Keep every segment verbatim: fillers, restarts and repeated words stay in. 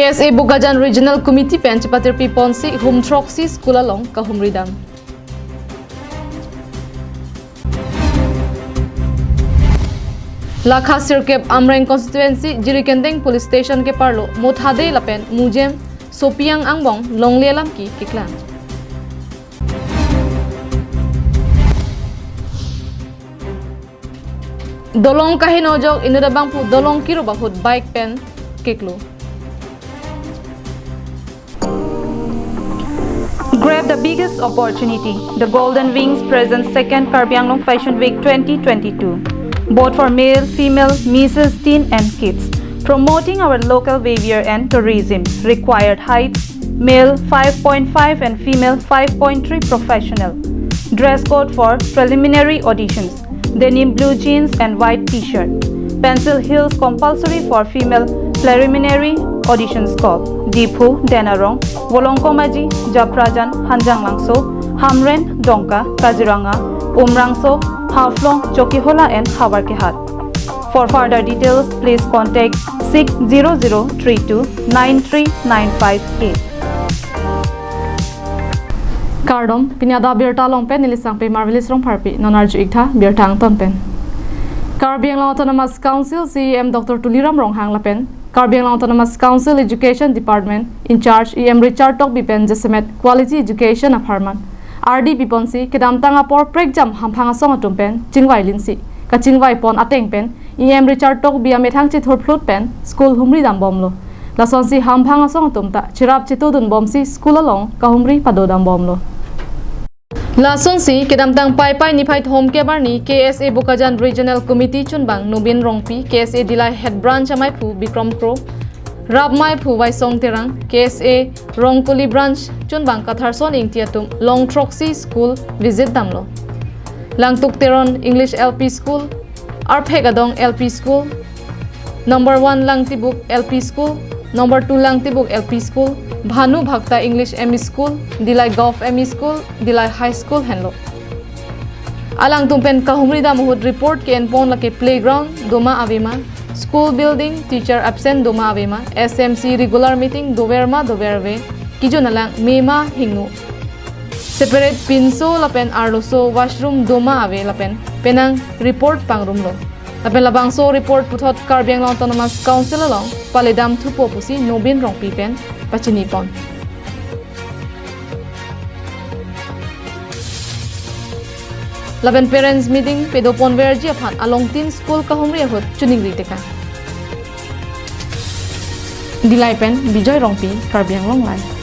S A Bokajan Regional Committee pen chepatirpi ponsi hum throksi school along kahumri dam. Lakha sirkep Amreng constituency Jirikindeng Police Station keparlo Mothade lapen Mujem Sopiang angbong longle alam ki keklang. Dolong kaheno ajok inut abangphu dolong kirup ahut bike pen keklo. Grab the biggest opportunity. The Golden Wings presents second Karbi Anglong Fashion Week twenty twenty-two, both for male, female, misses, teen and kids. Promoting our local behavior and tourism. Required height, male five point five and female five point three professional. Dress code for preliminary auditions. Denim blue jeans and white t-shirt. Pencil heels compulsory for female preliminary auditions call. Diphu, Denarong, Volongkom Aji, Japrajan, Hanjanglangso, Hamren, Dongka, Kaziranga, Umrangso, Haflong, Chokihola and Howraghat. For further details, please contact six zero zero three two nine three nine five eight. Kardom, pini adap birta along pen neli Sangpi Marvelous Rongpharpi, non arju-ik tha birta angton pen. Karbi Anglong Autonomous Council C E M Doctor Tuliram Ronghang lapen Karbi Anglong Autonomous Council Education Department in charge E M Richard Tokbi pen jasemet quality education apharman ardi piponsi kedamtang apor prekjam hamphang asong atum pen chingvai linsi kachingvai pon ateng pen E M Richard Tokbi amethang chethurphlut pen school humri dambomlo. Lasonsi hamphang asong atum ta cherap chetudunbomsi school along kahumri padodambomlo. Lasonsi kedamtang Paipai niphai thomkep arni K S A Bokajan Regional Committee chunbang Nobin Rongpi, K S A Dillai Head Branch amaiphu Bikram Kro, rapmaiphu Vaisong Terang, K S A Rongkuli Branch chunbang Katharson Ingti atum long throksi school visit damlo. Langtuk Teron English L P School, Arphek Adong L P School, number one Langtibuk L P School, number two Langtibuk L P School, Bhanu Bhakta English M E School, Dillai Govt M E School, Dillai High School henlo. Alangtum pen kahumri dam ahut report ke-enpon lake playground doma avema, school building, teacher absent doma avema, S M C regular meeting doverma doverve, kejun alang mema hingno, separate pinso lapen arloso washroom doma ave lapen penang report pangrumlo. Lapen labangso report puthot Karbi Anglong Autonomous Council along paledam thupo pusi Nobin Rongpi pen pachinipon. Lapen parents meeting padoponverji aphan alongtin school kahumri ahut choningri tekang. Dillai pen Bijoy Rongpi, Karbi Anglong Live.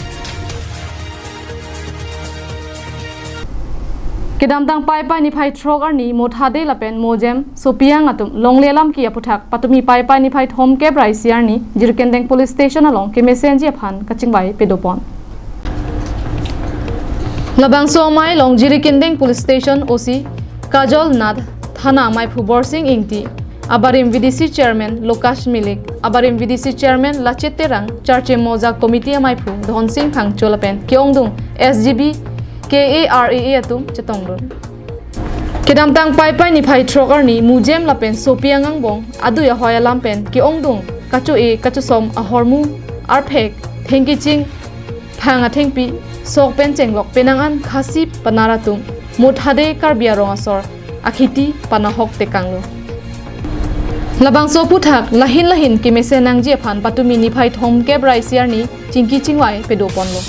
Kedamtang Paipai niphai throk arni Mothade lapen Mojem Sopiang atum longle alam ki aputhak patumi Paipai niphai thomkep ra isi arni Jirikindeng Police Station along kemesenji aphan kachingvai padopon. Labangso amei along Jirikindeng Police Station O C Kajol Nath, Thana amaiphu Borsing Ingti, abarim V D C Chairman Lokash Milik, abarim V D C Chairman Lachit Terang, Charche Mojak Committee amaiphu Dhonsing Phangcho lapen ke-ongdung S G B, K A R A A atum chetongdun. Kedamtang Paipai niphai throk arni Mujem lapen Sopiang angbong adui ahoi alam pen ke-ongdung kacho-e kachosom ahormu arphek thengkeching phang athengpi sok pen chenglok penang an Khasi panar atum Mothade Karbi arong asor akhiti panahok tekanglo. Labangso aputhak lahin lahin kemesen nangji aphan patumi niphai thomkep ra isi arni chingki chingvai padoponlo.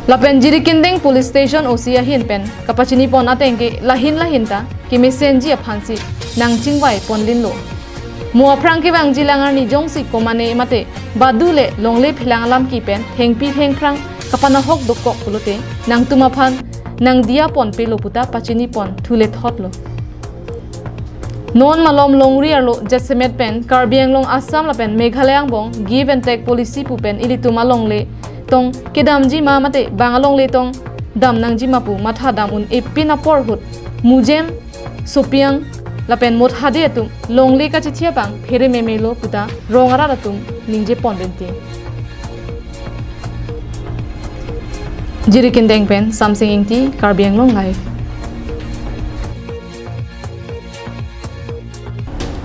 Lapen Jirikindeng Police Station O C ahin pen kapachinipon ateng ke lahin lahin ta kemesenji aphansi nangchingvai ponlinlo. Mo aphrang kevangji lang arni jongsi komane mate badu le longle phelang alam ki pen thengpi thengphrang kapanahok dokok pulote nangtum aphan nangdiya ponpelo puta pachinipon thule thotlo. Non malom longri arlo jasemet pen Karbi Anglong, Assam lapen Meghalaya angbong give and take policy pu pen ilitum alongle tong kedamji ma mate bang alongle tong dam nangji ma pu matha dam un-e pin apor ahut Mujem, Sopiang lapen Mothade atum longle kachethi abang phere memelo puta rong arat atum ningje pon bente. Jirikindeng pen Samsing Ingti, Karbi Anglong Live.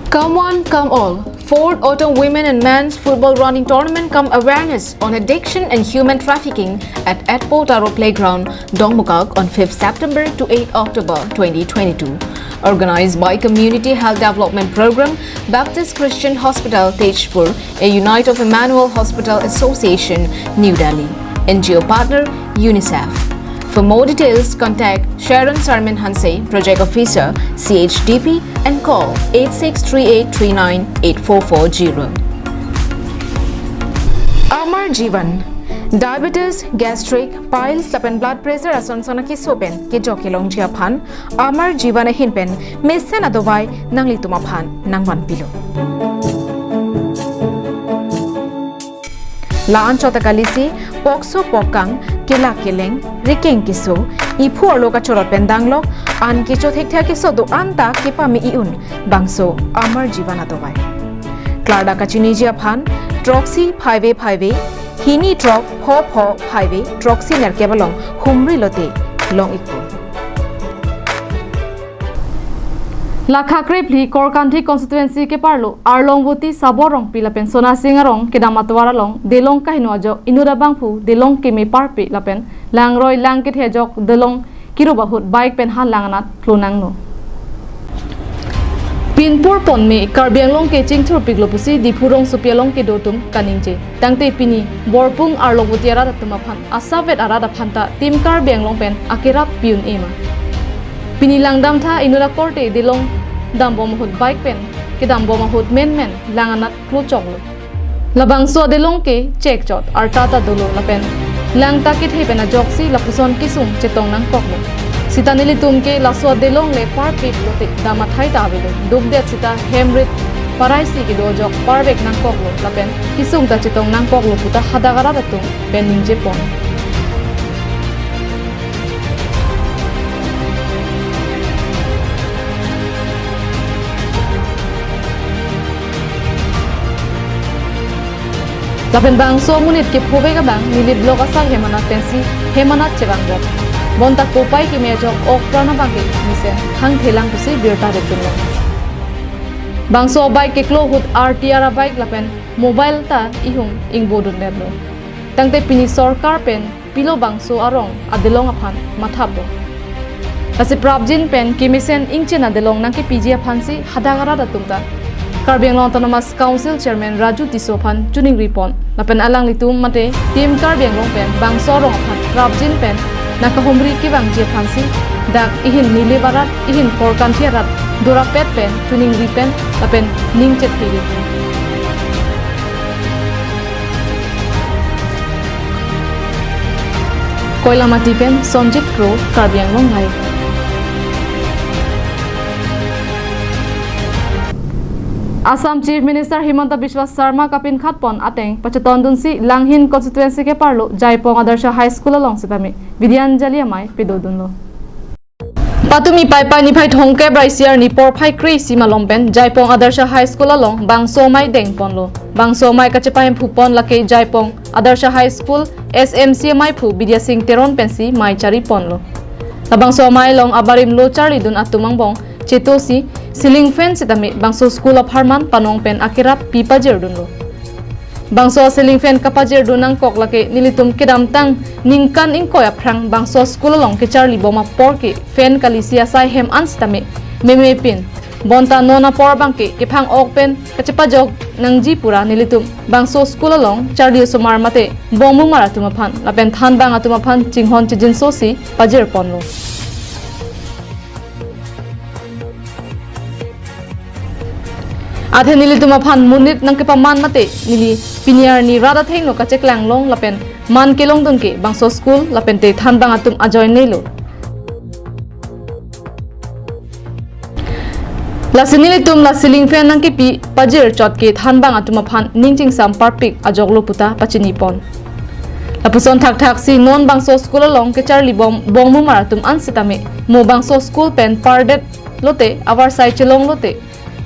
Come one, come all. Fourth Autumn Women and Men's Football Running Tournament cum Awareness on Addiction and Human Trafficking at Etpo Taro Playground, Dongmukak on fifth September to eighth October twenty twenty-two. Organized by Community Health Development Program, Baptist Christian Hospital, Tezpur, a unit of Emmanuel Hospital Association, New Delhi. N G O partner, UNICEF. For more details, contact Sharon Sarmin Hanse, Project Officer, C H D P, and call eight six three eight three nine eight four four zero. Amar Jeevan, diabetes, gastric, piles, lapen blood pressure ason son akeso pen kejok kelongji aphan Amar Jeevan ahin pen mesen adovai nanglitum aphan nangvanpilo. La-an chot ta kalisi, pokso pokang, kelak keleng, rikeng keso, iphu arlo kachorot pen danglok, an kecho thekthe akeso do-an ta kepame i-un, bangso Amar Jeevan adovai. Klardak kachiniji aphan, throksi phaive phaive, hini throk pho pho phaive, throksi nerkep along humri lote long-ikpo. La Khakrephli Korkanthi constituency keparlo Arlongvoti Sabo Rongpi lapen Sona Sing arong kedam atovar along Delong kaheno ajok inut abangphu Delong keme parpe lapen langroi lang kethe ajok Delong kirup ahut bike pen ha lang anat klonanglo. Pinpur ponme Karbi Anglong ke chingthurpiklo pusi Diphu rongsopi along kedo atum kaningje. Tangte pini Borpung Arlongvoti arat atum aphan asapvet arat aphan ta Team Karbi Anglong pen akerap pi-un-e ma? Pini langdamtha inut akorte Delong dambom ahut bike pen kedambom ahut menmen lang anat klochoklo. Labangso adelong ke chekchot arta ta dolo lapen lang ta kethe pen ajoksi lapuson kesung chetong nangkoklo. Sita nelitum ke laso adelong le parpik lote dam athai ta avelo. Dukdet sita hem rit parai si kedo ajok parvek nangkoklo lapen kesung ta chetong nangkoklo puta hadak arat atum pen ningjepon. Lapen bangso amonit kephovek abang neli block asai hem anat pensi hem anat chevangbom. Bonta kopai keme ajok okpran abang ke mesen thangthelang pusi birta ridunlo. Bangso bike keklo ahut R T R abike lapen mobile ta ihum ingbodundetlo. Tangte pini sorkar pen pilo bangso arong adelong aphan mathapbom? Lasi prapjin pen kemesen ingchen adelong nangkepiji aphansi hadak arat atum ta Karbi Anglong Autonomous Council Chairman Raju Tisso aphan choningripon. Lapen alanglitum mate Team Karbi Anglong pen bangso arong aphan prapjin pen nangkahumri kevangji aphansi dak ihin Nilip arat, ihin Korkanthi arat dorapet pen choningri pen lapen ning chetpiri. Koilamati pen Sonjit Kro, Karbi Anglong Live. Assam Chief Minister Himanta Biswa Sarma kapinkhatpon ateng pachetondunsi Langhin constituency keparlo Jaipong Adarsha High School along sitame Vidyanjali amei pedodunlo. Patumi Paipai niphai thomkep ra isi arni porphai kre-isi malom pen Jaipong Adarsha High School along bangso amei dengponlo. Bangso amei kachepahemphupon lake Jaipong Adarsha High School S M C ameiphu Bidya Sing Teron pensi mei chariponlo. Labangso amei along abarim lo charlidun atum angbong chetosi ceiling fan sitame bangso school apharman panong pen akerap pi pajirdunlo. Bangso ceiling fan kapajirdun nangkok lake nelitum kedamtang ningkan ingkoi aphrang bangso school along kecharlibom apor ke fan kalisi asai hem an sitame memepin. Bonta non apor abang ke kephang-ok pen kachepajok nangji pura nelitum bangso school along charli osomar mate bongmumar atum aphan lapen thanbang atum aphan chinghon chijinsosi pajirponlo. Athe nelitum aphan monit nangkepaman mate neli pini arni rat athengno kacheklang long lapen man kelongdun ke bangso school lapente thanbang atum ajoinelo. Lasi nelitum la ceiling fan nangkepi pajir chot ke thanbang atum aphan ning chingsam parpik ajoklo puta pachinipon. Lapuson thakthaksi non bangso school along kecharlibom bongmumar atum an sitame mo bangso school pen pardet lote avarsai chelong lote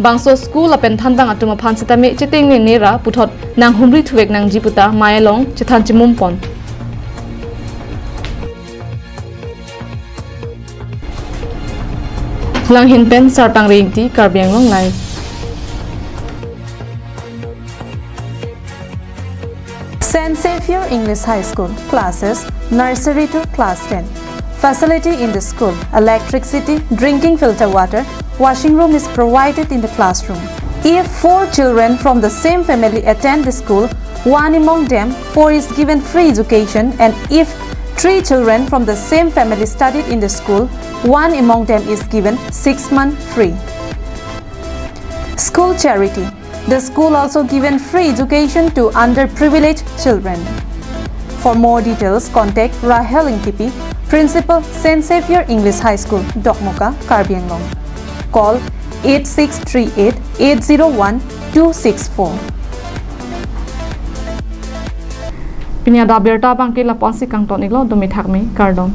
bangso school lapen thanbang atum aphan sitame chetengnene ra puthot nanghumri thuvek nangji puta mei along chethan chimumpon. Langhin pen Sarpang Rengti, Karbi Anglong Live. English High School. Classes, nursery to class ten. Facility in the school: electricity, drinking filter water, washing room is provided in the classroom. If four children from the same family attend the school, one among them four is given free education, and if three children from the same family studied in the school, one among them is given six month free. School charity. The school also given free education to underprivileged children. For more details, contact Rahel Ingtipi, Principal, Saint Xavier English High School, Dokmoka, Karbi Anglong. Call eight six three eight eight zero one two six four. Pini adap abirta abangke lapu-ansi kangton-iklo, dumi thakmi, kardom.